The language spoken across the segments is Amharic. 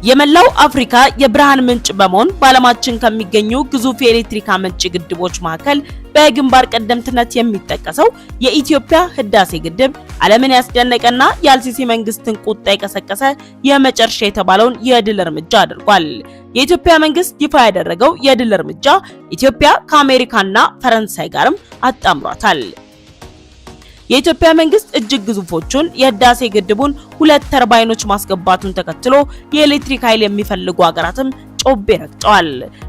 የመላው አፍሪካ የብርሃን ምንጭ በመሆን በዓለማችን ከሚገኙ ግዙፍ የኤሌክትሪክ አመንጪ ግድቦች መካከል በግንባር ቀደምትነት የሚጠቀሰው የኢትዮጵያ ህዳሴ ግድብ ዓለምን ያስደነቀና የአልሲሲ መንግስትን ቁጣ የቀሰቀሰ የመጨረሻ የተባለውን የድል እርምጃ አድርጓል። የኢትዮጵያ መንግስት ይፋ ያደረገው የድል እርምጃ ኢትዮጵያ ከአሜሪካና ፈረንሳይ ጋርም አጣምሯታል። የኢትዮጵያ መንግስት እጅግ ግዙፎቹን የህዳሴ ግድቡን ሁለት ተርባይኖች ማስገባቱን ተከትሎ የኤሌክትሪክ ኃይል የሚፈልጉ ሀገራትም ጮቤ ረግጠዋል።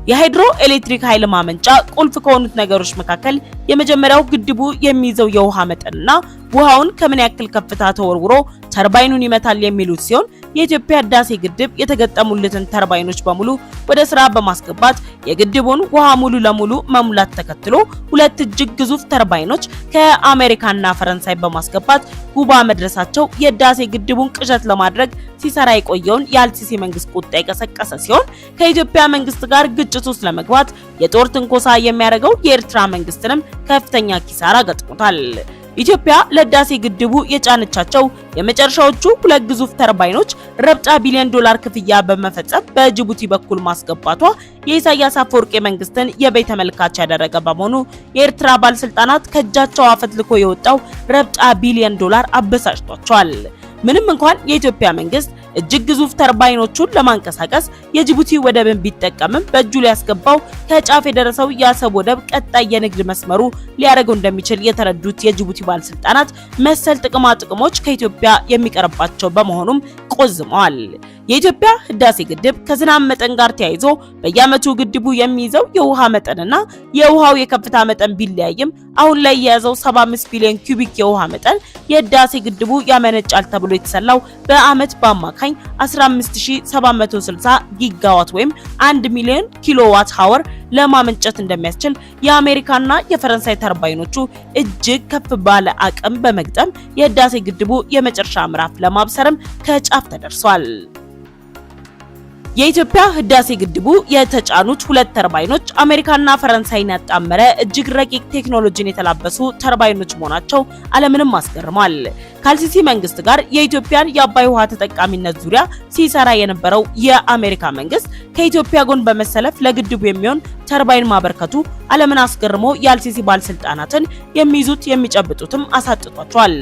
የሃይድሮ ኤሌክትሪክ ኃይል ማመንጫ ቁልፍ ከሆኑት ነገሮች መካከል የመጀመሪያው ግድቡ የሚይዘው የውሃ መጠንና ውሃውን ከምን ያክል ከፍታ ተወርውሮ ተርባይኑን ይመታል የሚሉት ሲሆን፣ የኢትዮጵያ ህዳሴ ግድብ የተገጠሙለትን ተርባይኖች በሙሉ ወደ ስራ በማስገባት የግድቡን ውሃ ሙሉ ለሙሉ መሙላት ተከትሎ ሁለት እጅግ ግዙፍ ተርባይኖች ከአሜሪካና ፈረንሳይ በማስገባት ጉባ መድረሳቸው የህዳሴ ግድቡን ቅዠት ለማድረግ ሲሰራ የቆየውን የአልሲሲ መንግስት ቁጣ የቀሰቀሰ ሲሆን፣ ከኢትዮጵያ መንግስት ጋር ግጭት ውስጥ ለመግባት የጦር ትንኮሳ የሚያደርገው የኤርትራ መንግስትንም ከፍተኛ ኪሳራ ገጥሞታል። ኢትዮጵያ ለህዳሴ ግድቡ የጫነቻቸው የመጨረሻዎቹ ሁለት ግዙፍ ተርባይኖች ረብጣ ቢሊዮን ዶላር ክፍያ በመፈጸም በጅቡቲ በኩል ማስገባቷ የኢሳያስ አፈወርቂ መንግስትን የበይ ተመልካች ያደረገ በመሆኑ የኤርትራ ባለስልጣናት ከእጃቸው አፈትልኮ የወጣው ረብጣ ቢሊዮን ዶላር አበሳጭቷቸዋል። ምንም እንኳን የኢትዮጵያ መንግስት እጅግ ግዙፍ ተርባይኖቹን ለማንቀሳቀስ የጅቡቲ ወደብን ቢጠቀምም፣ በእጁ ሊያስገባው ከጫፍ የደረሰው የአሰብ ወደብ ቀጣይ የንግድ መስመሩ ሊያደርገው እንደሚችል የተረዱት የጅቡቲ ባለስልጣናት መሰል ጥቅማ ጥቅሞች ከኢትዮጵያ የሚቀርባቸው በመሆኑም ቆዝመዋል። የኢትዮጵያ ህዳሴ ግድብ ከዝናብ መጠን ጋር ተያይዞ በየዓመቱ ግድቡ የሚይዘው የውሃ መጠንና የውሃው የከፍታ መጠን ቢለያይም፣ አሁን ላይ የያዘው 75 ቢሊዮን ኪዩቢክ የውሃ መጠን የህዳሴ ግድቡ ያመነጫል ተብሎ የተሰላው በአመት በአማካኝ 15760 ጊጋዋት ወይም 1 ሚሊዮን kilowatt hour ለማመንጨት እንደሚያስችል፣ የአሜሪካና የፈረንሳይ ተርባይኖቹ እጅግ ከፍ ባለ አቅም በመግጠም የህዳሴ ግድቡ የመጨረሻ ምዕራፍ ለማብሰርም ከጫፍ ተደርሷል። የኢትዮጵያ ህዳሴ ግድቡ የተጫኑት ሁለት ተርባይኖች አሜሪካና ፈረንሳይን ያጣመረ እጅግ ረቂቅ ቴክኖሎጂን የተላበሱ ተርባይኖች መሆናቸው ዓለምንም አስገርሟል። ከአልሲሲ መንግስት ጋር የኢትዮጵያን የአባይ ውሃ ተጠቃሚነት ዙሪያ ሲሰራ የነበረው የአሜሪካ መንግስት ከኢትዮጵያ ጎን በመሰለፍ ለግድቡ የሚሆን ተርባይን ማበርከቱ ዓለምን አስገርሞ የአልሲሲ ባለስልጣናትን የሚይዙት የሚጨብጡትም አሳጥቷቸዋል።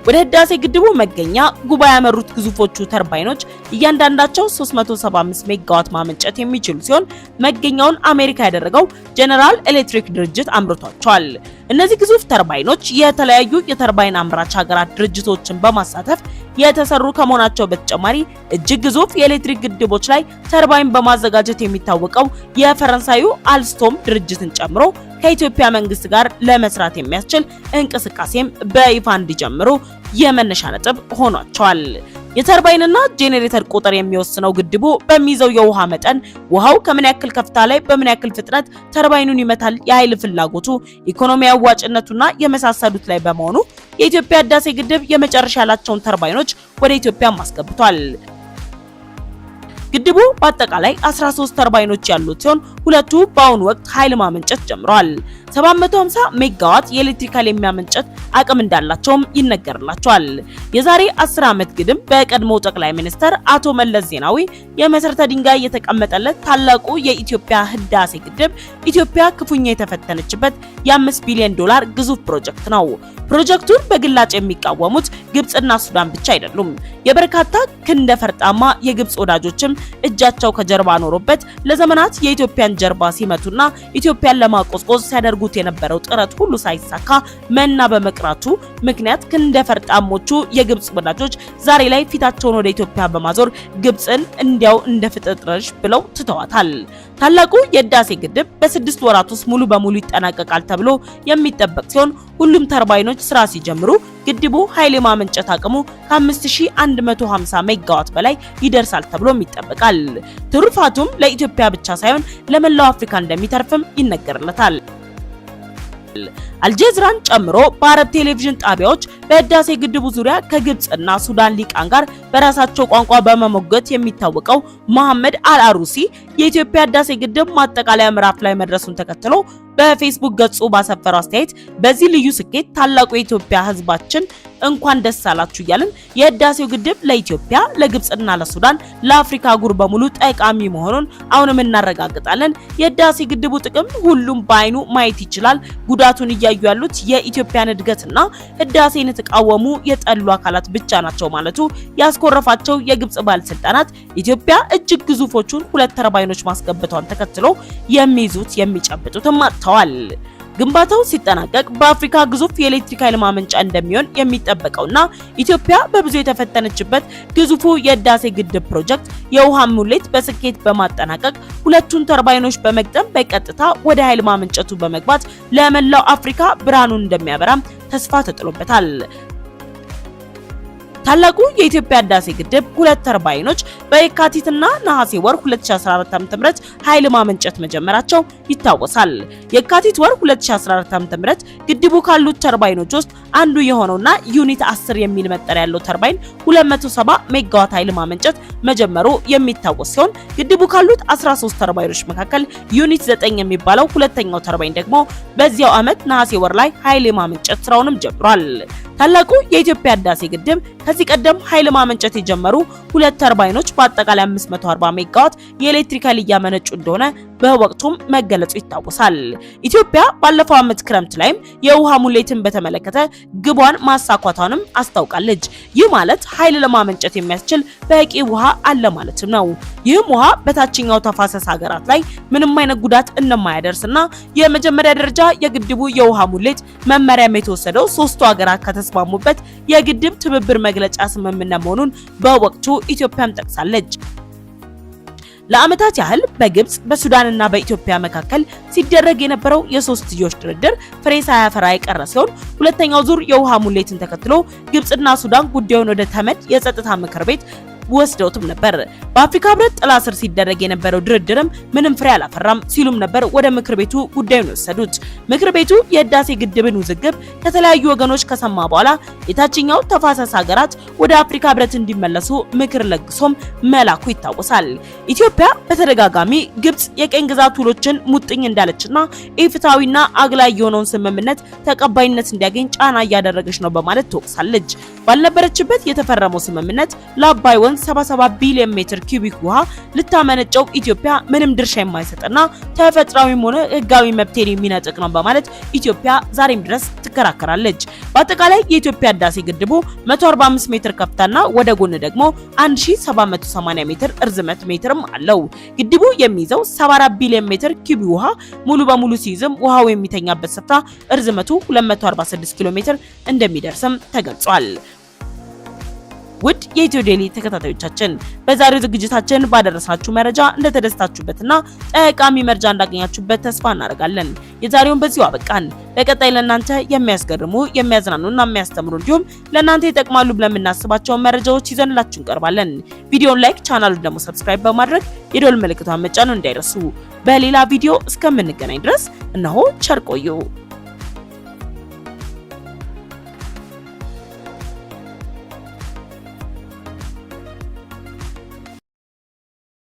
ወደ ህዳሴ ግድቡ መገኛ ጉባ ያመሩት ግዙፎቹ ተርባይኖች እያንዳንዳቸው 375 ሜጋዋት ማመንጨት የሚችሉ ሲሆን፣ መገኛውን አሜሪካ ያደረገው ጀነራል ኤሌክትሪክ ድርጅት አምርቷቸዋል። እነዚህ ግዙፍ ተርባይኖች የተለያዩ የተርባይን አምራች ሀገራት ድርጅቶችን በማሳተፍ የተሰሩ ከመሆናቸው በተጨማሪ፣ እጅግ ግዙፍ የኤሌክትሪክ ግድቦች ላይ ተርባይን በማዘጋጀት የሚታወቀው የፈረንሳዩ አልስቶም ድርጅትን ጨምሮ ከኢትዮጵያ መንግስት ጋር ለመስራት የሚያስችል እንቅስቃሴም በይፋ እንዲጀምሩ የመነሻ ነጥብ ሆኗቸዋል። የተርባይንና ጄኔሬተር ቁጥር የሚወስነው ግድቡ በሚይዘው የውሃ መጠን፣ ውሃው ከምን ያክል ከፍታ ላይ በምን ያክል ፍጥነት ተርባይኑን ይመታል፣ የኃይል ፍላጎቱ፣ ኢኮኖሚ አዋጭነቱና የመሳሰሉት ላይ በመሆኑ የኢትዮጵያ ህዳሴ ግድብ የመጨረሻ ያላቸውን ተርባይኖች ወደ ኢትዮጵያ አስገብቷል። ግድቡ በአጠቃላይ 13 ተርባይኖች ያሉት ሲሆን፣ ሁለቱ በአሁኑ ወቅት ኃይል ማመንጨት ጀምረዋል። 750 ሜጋዋት የኤሌክትሪክ ኃይል የሚያመንጨት አቅም እንዳላቸውም ይነገርላቸዋል። የዛሬ 10 ዓመት ግድም በቀድሞ ጠቅላይ ሚኒስትር አቶ መለስ ዜናዊ የመሰረተ ድንጋይ የተቀመጠለት ታላቁ የኢትዮጵያ ህዳሴ ግድብ ኢትዮጵያ ክፉኛ የተፈተነችበት የ5 ቢሊዮን ዶላር ግዙፍ ፕሮጀክት ነው። ፕሮጀክቱን በግላጭ የሚቃወሙት ግብጽና ሱዳን ብቻ አይደሉም። የበርካታ ክንደ ፈርጣማ የግብጽ ወዳጆችም እጃቸው ከጀርባ ኖሮበት ለዘመናት የኢትዮጵያን ጀርባ ሲመቱና ኢትዮጵያን ለማቆዝቆዝ ሲያደርጉት የነበረው ጥረት ሁሉ ሳይሳካ መና በመቅረቱ ምክንያት ክንደ ፈርጣሞቹ የግብጽ ወዳጆች ዛሬ ላይ ፊታቸውን ወደ ኢትዮጵያ በማዞር ግብጽን እንዲያው እንደ ፍጥጥረሽ ብለው ትተዋታል። ታላቁ የህዳሴ ግድብ በ6 ወራት ውስጥ ሙሉ በሙሉ ይጠናቀቃል ተብሎ የሚጠበቅ ሲሆን፣ ሁሉም ተርባይኖች ስራ ሲጀምሩ ግድቡ ኃይል የማመንጨት አቅሙ ከ5150 ሜጋዋት በላይ ይደርሳል ተብሎም ይጠበቃል። ትሩፋቱም ለኢትዮጵያ ብቻ ሳይሆን ለመላው አፍሪካ እንደሚተርፍም ይነገርለታል። አልጀዚራን ጨምሮ በአረብ ቴሌቪዥን ጣቢያዎች በህዳሴ ግድቡ ዙሪያ ከግብጽና ሱዳን ሊቃን ጋር በራሳቸው ቋንቋ በመሞገት የሚታወቀው መሐመድ አልአሩሲ የኢትዮጵያ ህዳሴ ግድብ ማጠቃለያ ምዕራፍ ላይ መድረሱን ተከትሎ በፌስቡክ ገጹ ባሰፈረው አስተያየት በዚህ ልዩ ስኬት ታላቁ የኢትዮጵያ ሕዝባችን እንኳን ደስ አላችሁ እያልን የህዳሴው ግድብ ለኢትዮጵያ፣ ለግብጽና ለሱዳን፣ ለአፍሪካ አህጉር በሙሉ ጠቃሚ መሆኑን አሁንም እናረጋግጣለን። የህዳሴ ግድቡ ጥቅም ሁሉም በአይኑ ማየት ይችላል። ጉዳቱን እያዩ ያሉት የኢትዮጵያን እድገትና ህዳሴን የተቃወሙ የጠሉ አካላት ብቻ ናቸው ማለቱ ያስኮረፋቸው የግብጽ ባለስልጣናት ኢትዮጵያ እጅግ ግዙፎቹን ሁለት ተርባይኖች ማስገባቷን ተከትሎ የሚይዙት የሚጨብጡትም አጥተዋል። ግንባታው ሲጠናቀቅ በአፍሪካ ግዙፍ የኤሌክትሪክ ኃይል ማመንጫ እንደሚሆን የሚጠበቀውና ኢትዮጵያ በብዙ የተፈተነችበት ግዙፉ የህዳሴ ግድብ ፕሮጀክት የውሃ ሙሌት በስኬት በማጠናቀቅ ሁለቱን ተርባይኖች በመግጠም በቀጥታ ወደ ኃይል ማመንጨቱ በመግባት ለመላው አፍሪካ ብርሃኑን እንደሚያበራም ተስፋ ተጥሎበታል። ታላቁ የኢትዮጵያ ህዳሴ ግድብ ሁለት ተርባይኖች በየካቲትና ነሐሴ ወር 2014 ዓ.ም ኃይል ማመንጨት መጀመራቸው ይታወሳል። የካቲት ወር 2014 ዓ.ም ግድቡ ካሉት ተርባይኖች ውስጥ አንዱ የሆነውና unit 10 የሚል መጠሪያ ያለው ተርባይን 270 ሜጋዋት ኃይል ማመንጨት መጀመሩ የሚታወስ ሲሆን ግድቡ ካሉት 13 ተርባይኖች መካከል unit 9 የሚባለው ሁለተኛው ተርባይን ደግሞ በዚያው ዓመት ነሐሴ ወር ላይ ኃይል ማመንጨት ስራውንም ጀምሯል። ታላቁ የኢትዮጵያ ህዳሴ ግድብ ከዚህ ቀደም ኃይል ማመንጨት የጀመሩ ሁለት ተርባይኖች በአጠቃላይ 540 ሜጋዋት የኤሌክትሪክ ኃይል እያመነጩ እንደሆነ በወቅቱም መገለጹ ይታወሳል። ኢትዮጵያ ባለፈው ዓመት ክረምት ላይም የውሃ ሙሌትን በተመለከተ ግቧን ማሳኳቷንም አስታውቃለች። ይህ ማለት ኃይል ለማመንጨት የሚያስችል በቂ ውሃ አለ ማለትም ነው። ይህም ውሃ በታችኛው ተፋሰስ ሀገራት ላይ ምንም አይነት ጉዳት እንደማያደርስና የመጀመሪያ ደረጃ የግድቡ የውሃ ሙሌት መመሪያም የተወሰደው ሶስቱ ሀገራት ከተስማሙበት የግድብ ትብብር መግለጫ ስምምነት መሆኑን በወቅቱ ኢትዮጵያም ጠቅሳለች። ለዓመታት ያህል በግብጽ በሱዳንና በኢትዮጵያ መካከል ሲደረግ የነበረው የሶስትዮሽ ድርድር ፍሬ ሳያፈራ የቀረ ሲሆን ሁለተኛው ዙር የውሃ ሙሌትን ተከትሎ ግብጽና ሱዳን ጉዳዩን ወደ ተመድ የጸጥታ ምክር ቤት ወስደውትም ነበር። በአፍሪካ ህብረት ጥላ ስር ሲደረግ የነበረው ድርድርም ምንም ፍሬ አላፈራም ሲሉም ነበር ወደ ምክር ቤቱ ጉዳዩን የወሰዱት። ምክር ቤቱ የህዳሴ ግድብን ውዝግብ ከተለያዩ ወገኖች ከሰማ በኋላ የታችኛው ተፋሰስ ሀገራት ወደ አፍሪካ ህብረት እንዲመለሱ ምክር ለግሶም መላኩ ይታወሳል። ኢትዮጵያ በተደጋጋሚ ግብጽ የቅኝ ግዛት ውሎችን ሙጥኝ እንዳለችና ኢፍትሐዊና አግላይ የሆነውን ስምምነት ተቀባይነት እንዲያገኝ ጫና እያደረገች ነው በማለት ትወቅሳለች። ባልነበረችበት የተፈረመው ስምምነት ለአባይ ወንዝ 77 ቢሊዮን ሜትር ኪዩቢክ ውሃ ልታመነጨው ኢትዮጵያ ምንም ድርሻ የማይሰጥና ተፈጥሯዊም ሆነ ህጋዊ መብቴን የሚነጥቅ ነው በማለት ኢትዮጵያ ዛሬም ድረስ ትከራከራለች። በአጠቃላይ የኢትዮጵያ ህዳሴ ግድቡ 145 ሜትር ከፍታና ወደ ጎን ደግሞ 1780 ሜትር እርዝመት ሜትርም አለው። ግድቡ የሚይዘው 74 ቢሊዮን ሜትር ኪዩብ ውሃ ሙሉ በሙሉ ሲይዝም ውሃው የሚተኛበት ስፍራ እርዝመቱ 246 ኪሎ ሜትር እንደሚደርስም ተገልጿል። ውድ የኢትዮ ዴሊ ተከታታዮቻችን በዛሬው ዝግጅታችን ባደረስናችሁ መረጃ እንደተደሰታችሁበትና ጠቃሚ መረጃ እንዳገኛችሁበት ተስፋ እናደርጋለን። የዛሬውን በዚሁ አበቃን። በቀጣይ ለእናንተ የሚያስገርሙ የሚያዝናኑና የሚያስተምሩ እንዲሁም ለእናንተ ይጠቅማሉ ብለን የምናስባቸውን መረጃዎች ይዘንላችሁ እንቀርባለን። ቪዲዮን like፣ ቻናሉን ደግሞ subscribe በማድረግ የደወል ምልክቷን መጫኑን እንዳይረሱ። በሌላ ቪዲዮ እስከምንገናኝ ድረስ እነሆ ቸር ቆዩ።